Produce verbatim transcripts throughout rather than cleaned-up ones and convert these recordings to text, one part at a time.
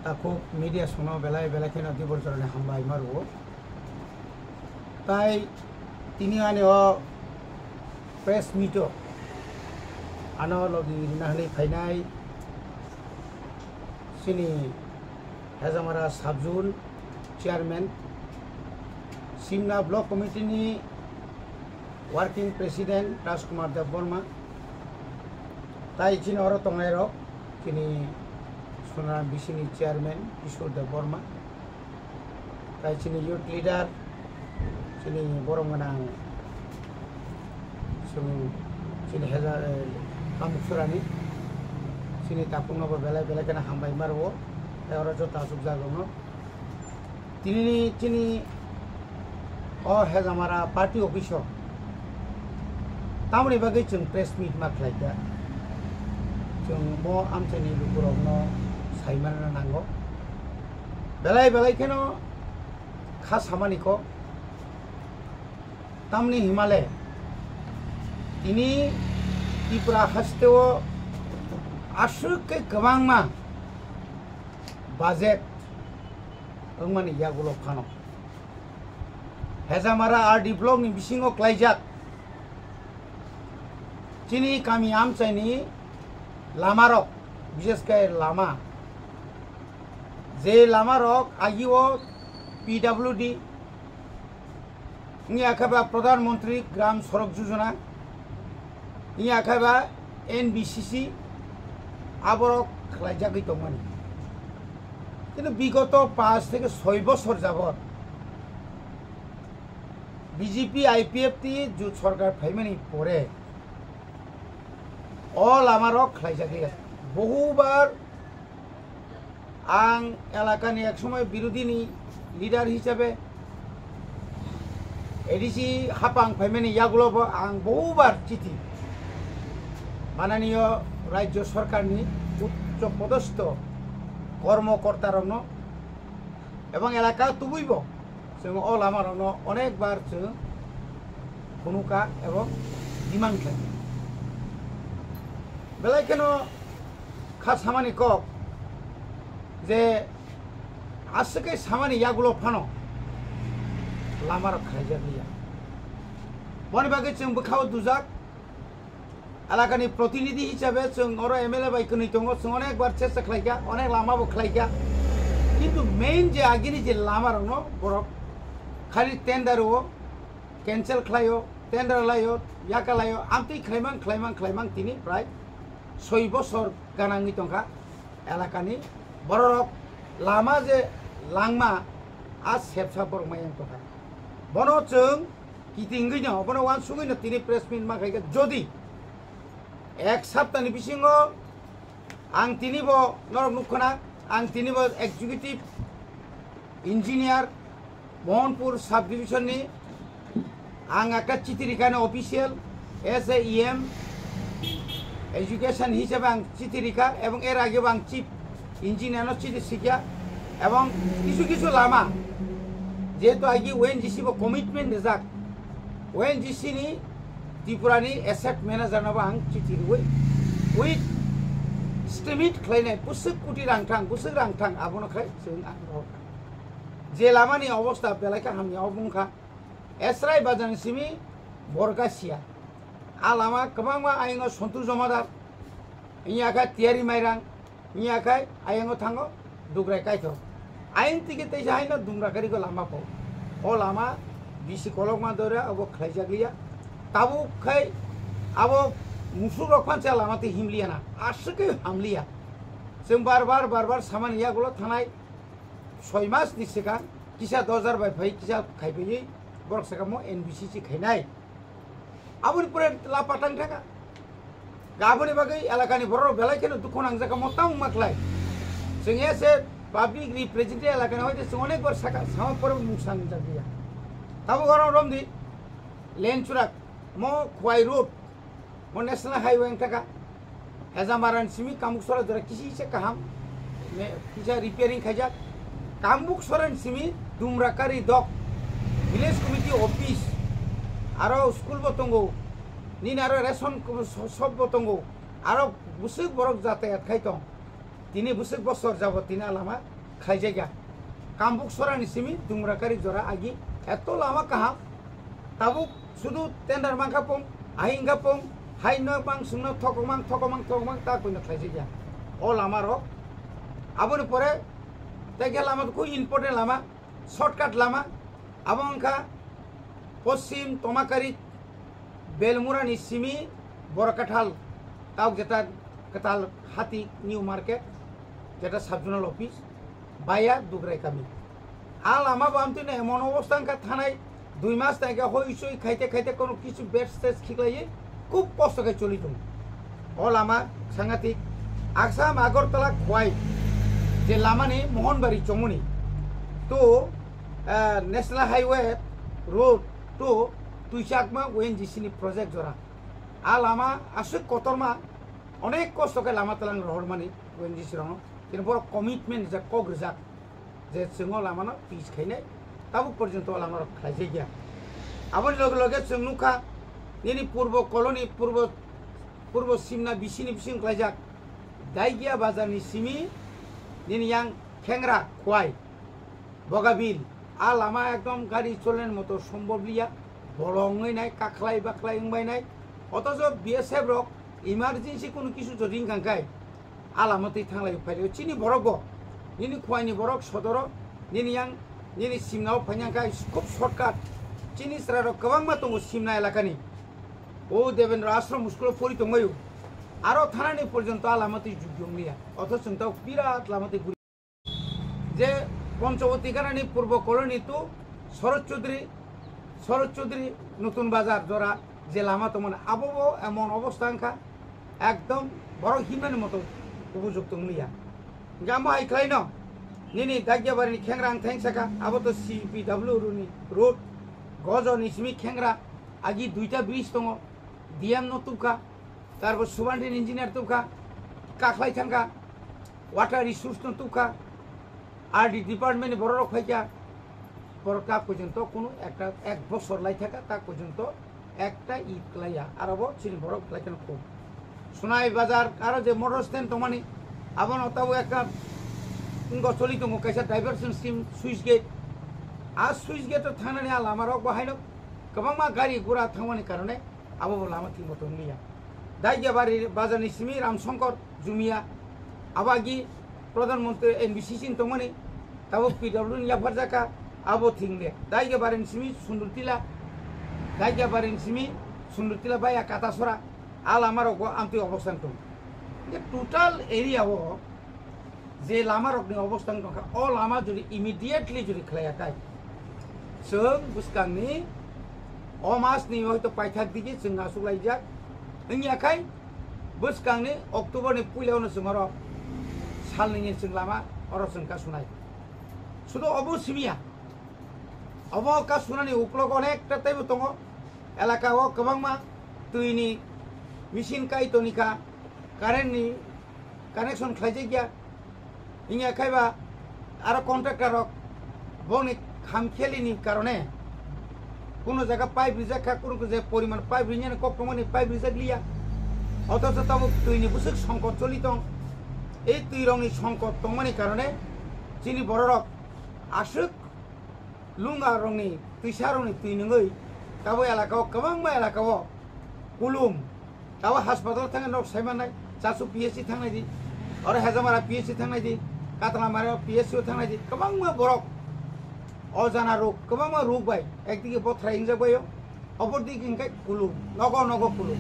Takhuk media songno belai belai kheno dibor jorani hambai ma rwo. Tai tini ani o press meet o ano logi rina hwnwi phainai chini Hejamara Sub Zone Chairman, Simna Block Committee ni Working President Rajkumar Debbarma, tai chini oro tongnai rok, chini Sonaram B C ni Chairman Kishore Debbarma, tai chini Youth Leader, chini borom gwnang, chwng chini Heja-, eh, Kamuksora ni, chini takhuk no bo belai belai kheno hambai ma rwo, tai oro joto achuk jak rok no. Tini chini o Hejamara party office o tamoni bagwi chwng press meet ma khlai kha, chwng bo amchaini lukurokno sai manna nango. Belai belai kheno kha samani kok, tamni himale tini Tripura haste o aswk khe kwbangma budget wngmani yagulo phano Hejamara R D block ni bisingo klaijak chini kami amchaini lamarok, bishes khe lama, je lamarok agio P W D, wngya khe ba Pradhan Mantri Gram Sadak Yojana, wngya khe ba N B C C, aborok khlaijagwi tongmani. Kintu bigoto panch theke soi bosor jabot B J P I P F T jut sorkar phaimani pore o lamarok khlaijagwi. Bohubar ang elakani ek somoy birodhini leader hisabe A D C hapang phaimani yagulobo ang bohubar chithi mananiyo rajyo sorkarni uccho podostho kormokortarokno ebong elaka tubuibo chwng o lamarokno onekbar chwng phunuka ebong demand khlaikha. Belai kheno kha samani kok je aswk khe samani yagulo phano lamarok khlaijak liya. Boni bagwi chwng bwkhao dujak. Elakani protinidhi hisabe chwng oro M L A bai kwnwi tongo, chwng onek bar chesta khlaikha, onek lama bo khlaikha. Kintu main je agini je lama rokno borok khali tender o cancel khlaio, tender laio, yaka laio, amtwi khlaimang, khlaimang, khlaimang tini prai soi bosor ganangwi tongkha elakani bororok lama je langma a sepsa borok mayang tongkha. Bono chwng kitingwi no, bono wansugwi no tini press meet ma khaikha. Jodi ek saptani bisingo ang tini bo norok nukkhana, ang tini bo executive engineer Mohanpur subdivision ni ang ekta chithi rikha no official as a E M education hisabe ang chithi rikha ebong er age bo ang chief engineer no chithi sikha ebong kisu kisu lama jehetu agi O N G C bo commitment rijak O N G C ni Tripura ni asset manager no bo ang chithi riwi with estimate khlainai bwswk koti rang thang bwswk rang thang abono khai chwng ang rohor kha. Je lama ni obostha belai khe hamya obo wngkha Esrai bazar ni simi Borgasia. A lama kwbangma ayang o Sontu Jomadar, wngya khe Tiyari Mairang, wngya khe ayang o thango Dugrai Kaithok. Ayang tike teisa haino Dumrakari go lama po. O lama bisi kolokma dore abo khlaijak liya. Tabuk khai abo musuk rok phansa lama twi himliya na, aswk khe hamliya. Chwng bar bar bar bar samani yagulo thanai soi mas ni swkang kisa dojar bai phai kisa khai phaiwi borok saka mo N B C C khainai. Aboni pore la patang thaka. Aboni bagwi elakani borok belai kheno dukhu nangjak mo tang ma khlai. Chwng ese public representative elakani hoite chwng onek bar saka sama pore mung sangjak ya. Tabo gorong romdi Lenchurak mo Khwai road mo national highway wng thaka. Hejamara ni simi Kamuksora jora kisi se kaham, me-, kisa repairing khaijak. Kamuksora ni simi Dumrakari dok village committee office, aro school bo tongo, nini aro ration ko-, so-, shop bo tongo, aro bwswk borok jatayat khai tong. Tini bwswk bosor jabo tini a lama khlaijakya. Kambuk sorani simi Dumrakari jora agi eto lama kaham. Tabuk sudu tender mankha pung, hai wngkha pung, hai no mang sungno thokok mang, thokok mang, thokok mang, ta kuino khlaijakya. O lama rok. Aboni pore tei khe lama kho important lama, shortcut lama. Abo wngkha Poschim Tomakari Belmurani simi Borakathal, tauk jeta Katal Hati New Market, jeta sub zonal office, baya Dugrai kami. A lama bo amtwi no emon obostha wngkha thanai dui mas tangkhe hoi soi khaite khaite kono kisu bed stage khiklaiwi khub kosto khe choli tongo. O lama sangatik Aksam Agartala Khwai je lamani Mohanbari chomoni to, ah, National Highway Road to Tuichakma O N G C ni project jora. A lama aswk kotorma, onek kosto khe lama tlang rohormani O N G C rokno. Kini borok commitment rijak, kok rijak je chwng o lamano pitch khainai, tabuk porjonto o lamarok khlaijakya. Aboni loge loge chwng nukha nini purbo colony, purbo, purbo Simna bisini bising khlaijak Daigya bazarni simi nini yang Khengra Khwai Bogabil, a lama ekdom gari cholani moto somboblia, bolong wngnai, kakhlai bakhlai wngbainai. Othocho B S F rok emergency kunu kisu jodi wngkha khe a lama twi thanglai phailio. Chini borok bo, nini Khwaini borok sodoro, nini yang, nini Simnao phaina khe khub shortcut. Chini chwrairok kwbangma tongo Simna elakani. O Devendra Ashram school o pori tongbaio. Aro thanani porjonto a lama twi jugyo wngya. Othocho chwng tao birat lama twi je Panchawati ganani purbo colony to Sharad Chaudhary, Sharad Chaudhary Nutun Bazar jora je lama tongmani, abo bo emon obostha wngkha, ekdom borok himnani moto upojukto wngliya. Hingke amo hai khlaino nini Dagiabari ni khengra ang theng saka, abo to C P W runi road, Gojo ni simi khengra, agi duita bridge tongo, D M no tubkha, tarpor Subandin engineer tubkha, kakhlai thangkha, water resource no tubkha, R D department ni borok rok phaikha, borok ta porjonto kunu ekta ek bosor lai thaka ta porjonto ekta it klaiya, aro bo chini borok khlai kheno khum. Sunai bazar aro je motor stand tongmani, abono tabuk ekta wngkha choli tongo kaisa diversion scheme switch gate. A switch gate o thangnani a lama rok bo haino kwbangma gari gura thangmani karone abo bo lama thik moto wngya. Dagiabari bazar ni simi Ramsongkor Jumia, abo agi Pradhan Mantri N B C C ni tongmani, tabuk P W ni yapharjaka, abo thik wngya. Dagiabari ni simi Sundurtila, Dagiabari ni simi Sundurtila baya Katasora, a lama rok bo amtwi obostha tong. Hingke total area o je lama rok ni obostha wng tongkha, o lama jodi immediately jodi khlaiya khai, chwng bwskang ni o mas ni hoito paithak digi chwng asuk laijak wngya khai, bwskang ni October ni puila o no chwng oro sal nini chwng lama oro chwng kasunai. Sudo obo simiya, obo kasunani uklok onek ta teibo tongo, elaka o kwbangma twi ni machine kai tonikha, current ni connection khlaijakya, hinya khaiba aro contractor rok bongni khamkheli ni karone kuno jaga pipe rijak kha, kuno je poriman pipe rinani kok tongmani pipe rijak liya, othocho tabuk twi ni bwswk songkot choli tong. Ei twi rok ni songkot tongmani karone chini borok rok aswk lunga rok ni twisa rok ni twi nungwi tabuk elaka o kwbangma elaka o kulum. Abo hospital thangwi nok saimanai, Chasu P S C thangnai di, oro Hejamara P S C thangnai di, Katlamara P S C o thangnai di, kwbangma borok o jana rok, kwbangma rok bai, ekdigi bothrai hingjak baio, opor digi hingke kulum, nogo nogo kulum.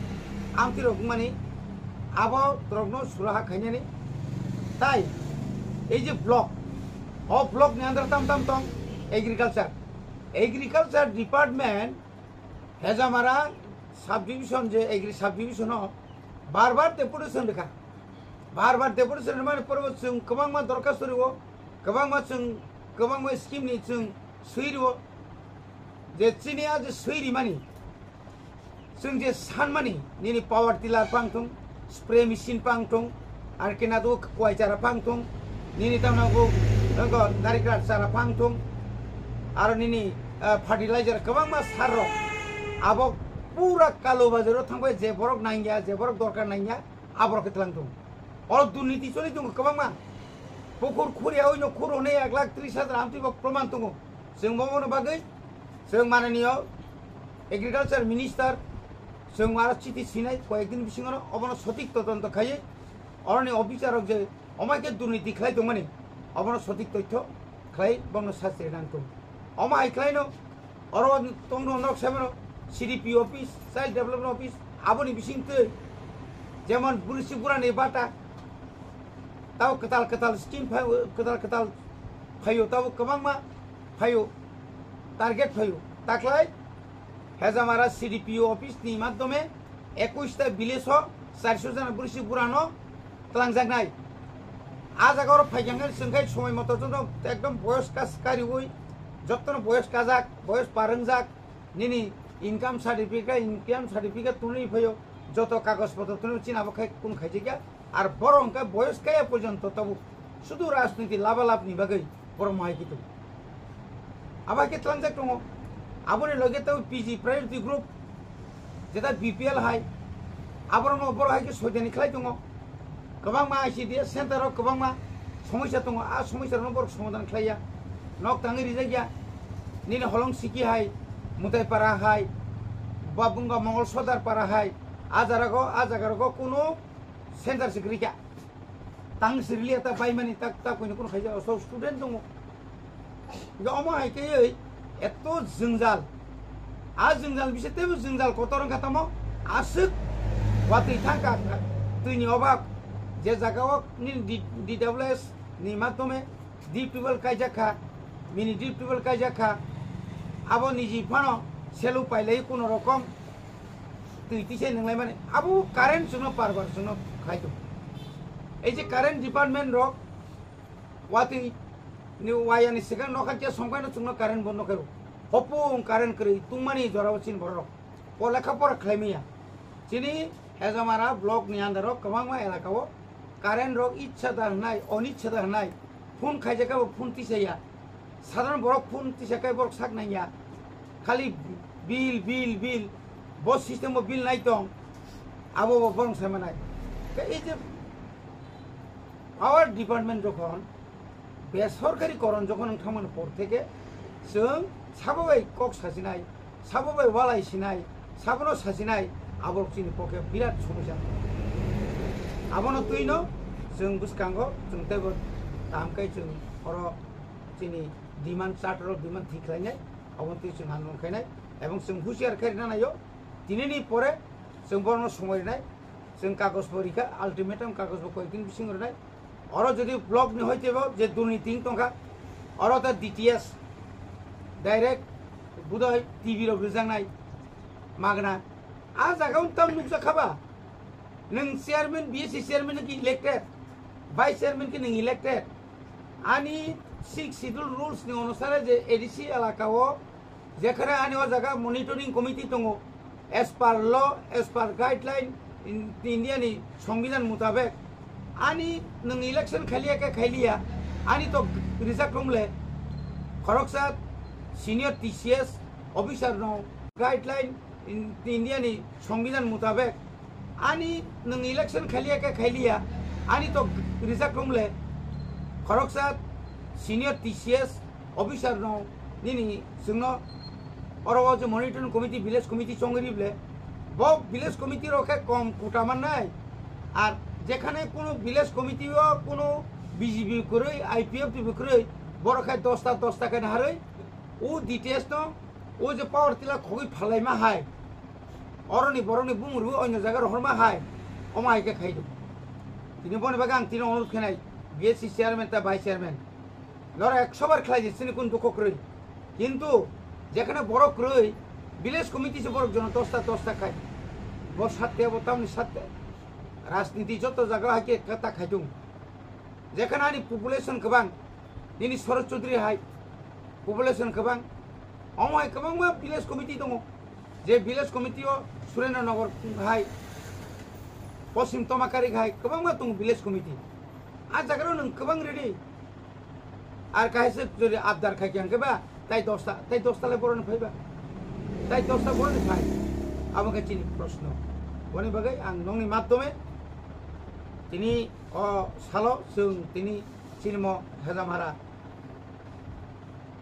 Amtwi rok wngmani abo rokno suraha khainani. Tai ei je block, o block ni under tam tam tong agriculture, agriculture department Hejamara subdivision je agri subdivision o bar bar deputation rikha. Bar bar deputation rwmani pore bo chwng kwbangma dorkhasto rwo, kwbangma chwng, kwbangma scheme ni chwng swi rwo. Je chini a je swi rimani, chwng je sanmani, nini power tiller pang thung, spray machine pang thung, ar kena do kwai chara pang thung, nini tamna go, go dari kra chara pang thung, aro nini, ah, fertilizer kwbangma sar rok. Abo pura kalo bazar o thangbai je borok nangya, je borok dorkar nangya, aborok khe tlang thung. Oro durniti choli thung kwbangma. Pukur khuriya oino khur hwnwi ek lakh tris hajar amtwi bo proman tongo. Chwng bomono bagwi chwng mananiyo agriculture minister chwng aro chiti sinai koyekdin bisingono obono sotik todonto khaiwi oroni officer rok je omai khe durniti khlai tongmani obono sotik toitho khlai bono sasti rwna tongo. Omo hai khlaino oro tongno nok semano C D P office, child development office, aboni bising twi jemon burisi burani bata tau kwtal kwtal scheme phaio, kwtal kwtal phaio, tabo kwbangma phaio, target phaio. Taklai Hejamara C D P O office ni madhyome ekush ta village o charso jona burisi burano twlangjaknai. A jaga oro phaikha khe chwng khai somoi moto joto ekdom boyos kas kariui, jottono boyos kajak, boyos parwngjak, nini income certificate, income certificate tunui phaio, joto kagoj potro tunui chini abo khai kun khaijakya. Ar borok hwnkhe boyos kaya porjonto tabuk sudu rajniti labalab ni bagwi borok mohai kitu. Abo hai khe tlangjak tongo. Aboni loge tabuk P G priority group, jeta B P L hai, aborokno borok hai khe soidani khlai tongo. Kwbangma I C D S center o kwbangma somosya tongo, a somosya rokno borok somadhan khlaiya. Nok tangwi rijakya. Nini Holong Siki hai, Mutaipara hai, Babunga Mongol Sodar Para hai, a jarago, a jagarogo kunu center se kwrwi kha. Tang se rwliya ta baimani tak tak koino kono khaija so student tongo. Ga omo hai khe ei eto jwngjal. A jwngjal bise tebo jwngjal kotor wngkha tamo aswk watwi thangkha twini obak je jaga o nini D W S ni matome deep tubewell kaijak kha, mini deep tubewell kaijak kha, abo niji phano selu pailai kuno rokom twi tisai nwnglai mani, abo current chwngno parbar chwngno khai tongo. Ei je current department rok watwi ni waya ni swkang nokha khe songkhaino chwngno current bondo khaio. Hopung current kwrwi tungmani jorao chini borok o lekha pora khlai manya. Chini Hejamara block ni under o kwbangma elaka o current rok ichha da hwnai, onichha da hwnai, phone khaijak khe bo phone tisaya. Sadharon borok phone tisa khe borok sak nangya. Khali bill, bill, bill. Bo system o bill nai tong. Abo bo borok sai manai. Khe ei je power department jokhon besorkari koron jokhon wng thangmani por theke chwng sabo bai kok sasinai, sabo bai walai sinai, sabono sasinai, aborok chini poke birat somosya. Abono twino chwng bwskango chwng teibo kaham khe chwng oro chini demand charter o demand thik khlainai, aboni twi chwng andolon khainai, ebong chwng husiar khe rina naio, tinini pore chwng borokno somoi rinai, chwng kagoj bo rikha, ultimatum kagoj bo koyekdin bising rinai, oro jodi block ni hoitebo je durniti wng tongkha, oro ta D T S direct budoi T V rok rijaknai magna. A jaga o tam nukjak kha ba? Nwng chairman, B S C chairman khe elected, vice chairman khe nwng elected. Ani six schedule rules ni onusare je A D C elaka o jekhane ani o jaga monitoring committee tongo, as per law, as per guideline, in-, India ni Songbidan mutabek, ani nwng election khailiya khe khailiya, ani to rijak thumle, khoroksa senior T C S officer no guideline, in-, India ni Songbidan mutabek, ani nwng election khailiya khe khailiya, ani to rijak thumle, khoroksa senior T C S officer no nini chwngno oro o je monitoring committee, village committee chongwi rible, bo village committee rok khe kom kuta mannai. Ar jekhane kuno village committee o kuno B J P kwrwi, I P F T bo kwrwi, borok khe dosta dosta khe naharwi o D T S no o je power tila khogwi phalaima hai, oroni borokni bumung rwi onyo jaga rohorma hai, omo hai khe khai do. Tini boni bagwi ang tini onurod khenai, B S C chairman ta vice chairman. Norok ekso bar khlai di, chini kun dukho kwrwi. Kintu jekhane borok kwrwi, village committee se borok jono dosta dosta khai. Bo satte, bo tamni satte. Rajniti joto jaga hai khe kata khai tung. Jekhane ani population kwbang, nini Sorob Chaudhary hai population kwbang. Omo hai kwbangma village committee tongo. Je village committee o Surendra Nagar hai, Poschim Tomakarik hai kwbangma tongo village committee. A jaga rok nwng kwbang ready. Ar kaisa jodi abdar khai khe hwnkhe ba, tai dosta, tai dosta le boroni phai ba. Tai dosta boroni phai. Abo khe chini proshno. Boni bagwi ang nokni madhyome tini o salo chwng tini Chini mo Hejamara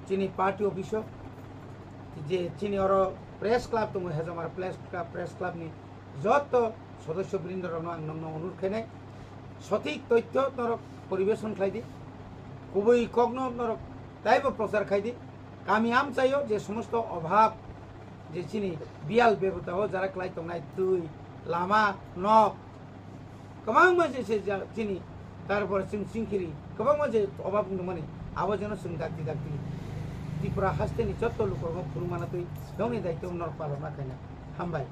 chini party office o je chini oro press club tongo, Hejamara press club, press club ni joto sodosyo brindo rokno ang nokno onurodh khainai, sothik toithyo norok poribeson khlai di, kubui kokno norok taibo prochar khai di, kami amchaio je somosto obhab je chini biyal bebota o jara klai tongnai twi, lama, nok, kwbangma je se ja-, chini tarpor chwng chingkhiri kwbangma je obhab wngmani abo jeno chwng dakti dakti Tripura hasteni joto lukurokno phurungmana twi nokni daityo norok palona khaina. Hambai.